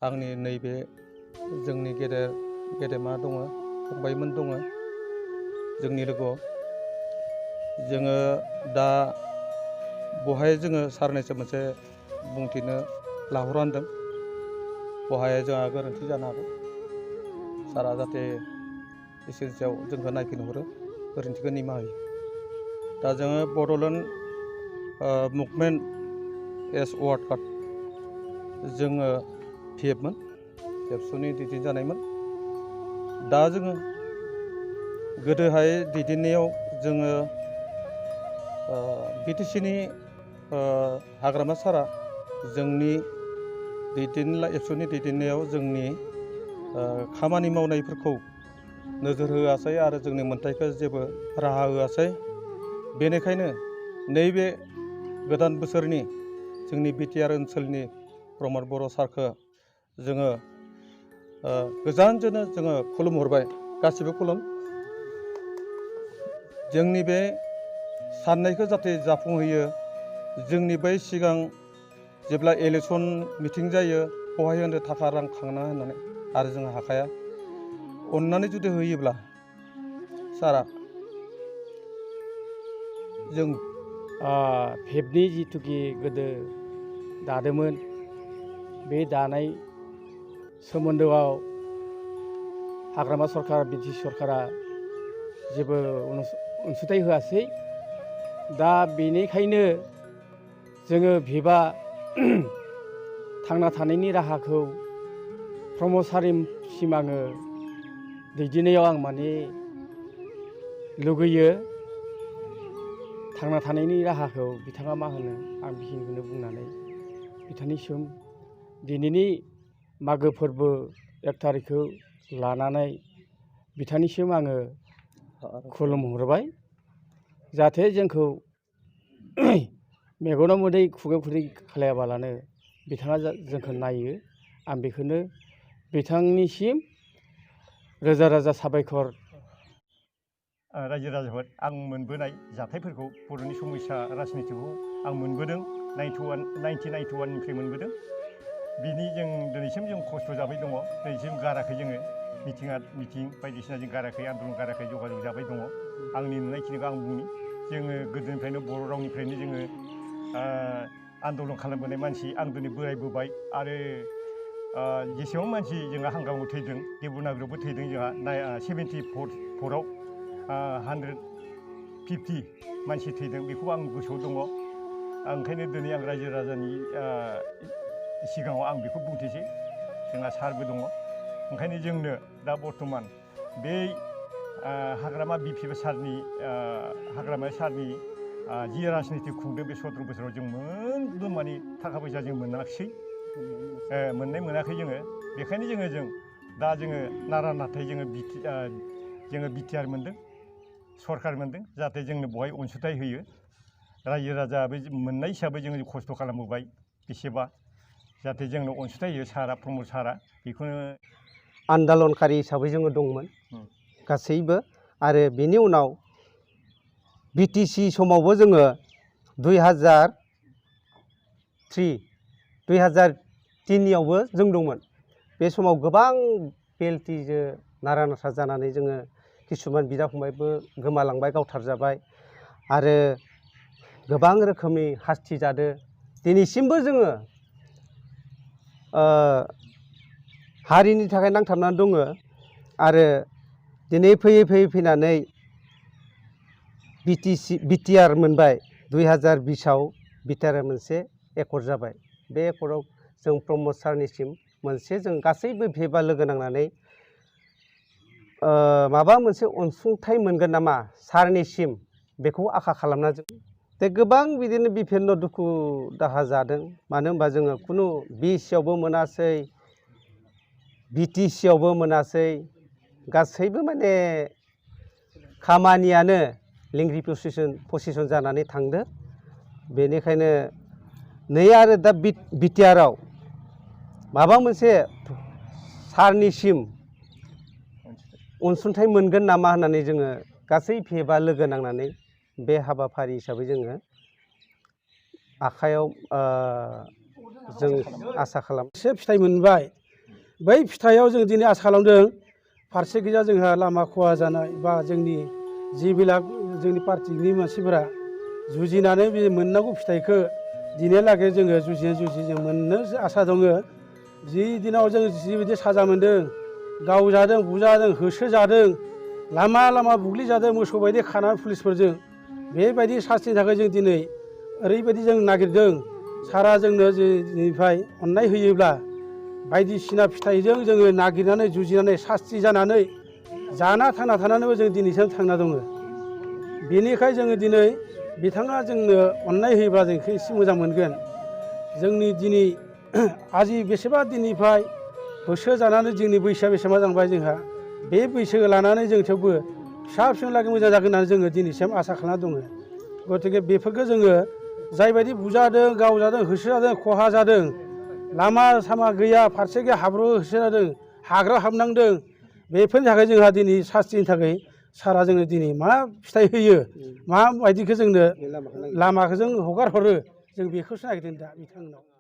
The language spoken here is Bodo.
आंनि नैबे जोंनि गेदेमा दङ फंबायमोन दङ जोंनि लोगोआव जोङो दा बहाय जोङो सारनैसो मोनसे बुंथिनो लाहर होनदों बहाय जोंहा गोरोन्थि जानो हागौ सारा जाहाथे इसोरनि सायाव जोंखौ नायफिनहरो गोरोन्थिखौ निमाहा होयो दा जोङो Bodoland movement S ward card जोङो पिएफमोन एबसुनि दैदेनजानायमोन दा जोङो गोदोहाय दैदेननायाव जोङो बिटिसिनि हाग्रामा सारा जोंनि एबसुनि दैदेननायाव जोंनि खामानि मावनायफोरखौ नोजोर होआसै आरो जोंनि मोन्थाइखौ जेबो राहा होआसै बेनिखायनो नैबे गोदान बोसोरनि जोंनि BTR ओनसोलनि प्रमद बर' सारखौ जोङो गोजानजोंनो जोङो खुलुमहरबाय गासिबो खुलुम जोंनि बे साननायखौ जाहाथे जाफुंहोयो जोंनि बै सिगां जेब्ला इलेक्सन मिटिं जायो बहाय होनो थाखा रां खांना होननानै आरो जों हाखाया अननानै जुदि होयोब्ला सारा जों भेबनि जिथुखि गोदो दादोंमोन बे दानाय सोमोन्दोआव हाग्रामा सरकार ब्रिटिश सरकारा जेबो अनसुंथाइ होआसै दा बेनिखायनो जोङो भेबा थांना थानायनि राहाखौ प्रमद सारसिम आङो दैदेननायाव आं माने लुगैयो थांना थानायनि राहाखौ बिथाङा मा होनो आं बेखिनिखौनो बुंनानै बिथांनिसिम दिनैनि मागो फोरबो 1 थारिखखौ लानानै बिथांनिसिम आङो खुलुमहरबाय जाहाथे जोंखौ मेगनाव मोदै खुगायाव खुदै खालायाबालानो बिथाङा जोंखौ नायो आं बेखौनो बिथांनिसिम रोजा रोजा साबायखर रायजो राजाफोर आं मोनबोनाय जाथायफोरखौ बर'नि समयसा राजनितिखौ आं मोनबोदों 1991निफ्राय मोनबोदों बिनि जों दिनैसिम जों खस्थ' जाबाय दङ दिनैसिम गाराखै जोङो मिटिं बायदिसिना जों गाराखै आन्दलन गाराखै जगाजग जाबाय दङ आंनि नुनायखिनिखौ आं बुंनि जोङो गोदोनिफ्रायनो बर' रावनिफ्रायनो जोङो आन्दलन खालामबोनाय मानसि आं दिनै बोरायबोबाय आरो जेसेबां मानसि जोंहा हांगामाव थैदों देबनागरियावबो थैदों जोंहा 74आव 150 मानसि थैदों बेखौ आं गोसोआव दङ ओंखायनो दिनै आं रायजो राजानि सिगाङाव आं बेखौ बुंथिसै जोंहा सारबो दङ ओंखायनो जोंनो दा बर्थमान बे हाग्रामा BPF सारनि जि राजनिति खुंदों बे 17 बोसोराव जों मोनबो माने थाखा फैसा जों मोनाखिसै मोनाखै जोङो बेखायनो जों दा जोङो नारा नाथाय जोङो BTR मोनदों सरकार मोनदों जाहाथे जोंनो बहाय अनसुंथाइ होयो रायजो राजाबो मोननाय हिसाबै जोङो खस्थ' खालामबोबाय बेसेबा जाहाथे जोंनो अनसुंथाइ होयो सारा प्रमद सारा बेखौनो आन्दलनकारि हिसाबै जोङो दंमोन गासैबो आरो बेनि उनाव BTC समावबो जोङो 2003नियावबो जों दंमोन बे समाव गोबां बेलटिजों नारा नाथा जानानै जोङो किसुमान बिदा फंबायबो गोमालांबाय गावथारजाबाय आरो गोबां रोखोमनि हास्थि जादों दिनैसिमबो जोङो हारिनि थाखाय नांथाबनानै दङ आरो दिनै फैनानै BTR मोनबाय 2020आव BTR मोनसे एकर्ड जाबाय बे एकर्डआव जों प्रमद सारनिसिम मोनसे जों गासैबो भेबा लोगो नांनानै माबा मोनसे अनसुंथाइ मोनगोन नामा सारनिसिम बेखौ आखा खालामना जों गोबां बिदिनो बिभिन्न दुखु दाहा जादों मानो होनबा जोङो खुनु BCआवबो मोनासै BTCआवबो मोनासै गासैबो माने खामानियानो लिंग्रि पजिसन जानानै थांदो बेनिखायनो नै आरो दा BTRआव माबा मोनसे सारनिसिम अनसुंथाइ मोनगोन नामा होननानै जोङो गासै भेबा लोगो नांनानै बे हाबाफारि हिसाबै जोङो आखायाव जों आसा खालाम एसे फिथाइ मोनबाय बै फिथाइयाव जों दिनै आसा खालामदों फारसे गैया जोंहा लामा खहा जानाय बा जोंनि जिबिलाक जोंनि पार्टिनि मानसिफोरा जुजिनानै बे मोननांगौ फिथाइखौ दिनैहालागै जोङो जुजियै मोननो आसा दङ। जि दिनाव जों जिबायदि साजा मोन्दों, गावजादों, बुजादों, होसोजादों, लामा लामा बुग्लिजादों मोसौ बायदि खानानै पुलिसफोरजों, बेबायदि सास्तिनि थाखाय जों दिनै ओरैबायदि जों नागिरदों सारा जोंनो दिनैनिफ्राय अननाय होयोब्ला बायदिसिना फिथाइजों जोङो नागिरनानै जुजिनानै सास्ति जानानै जाना थांना थानानैबो जों दिनैसिम थांना दङ। बेनिखाय जोङो दिनै बिथाङा जोंनो अननाय होयोब्ला जों बेखौ एसे मोजां मोनगोन। जोंनि दिनै आजि बेसेबा दिननिफ्राय होसोजानानै जोंनि बैसोआ बेसेबा जालांबाय जोंहा, बे बैसोखौ लानानै जों थेवबो फिसा फिसौलागै मोजां जागोन होननानै जोङो दिनैसिम आसा खालामना दङ। गतिके बेफोरखौ जोङो जायबायदि बुजादों, गावजादों, होसोजादों, खहा जादों, लामा सामा गैया, फारसे गैया, हाब्रु होसोजादों, हाग्रा हाबनांदों, बेफोरनि थाखाय जोंहा दिनै सास्तिनि थाखाय सारा जोंनो दिनै मा फिथाइ होयो, माबायदिखौ जोंनो लामाखौ जों हगार हरो, जों बेखौसो नागिरदों दा बिथांनाव।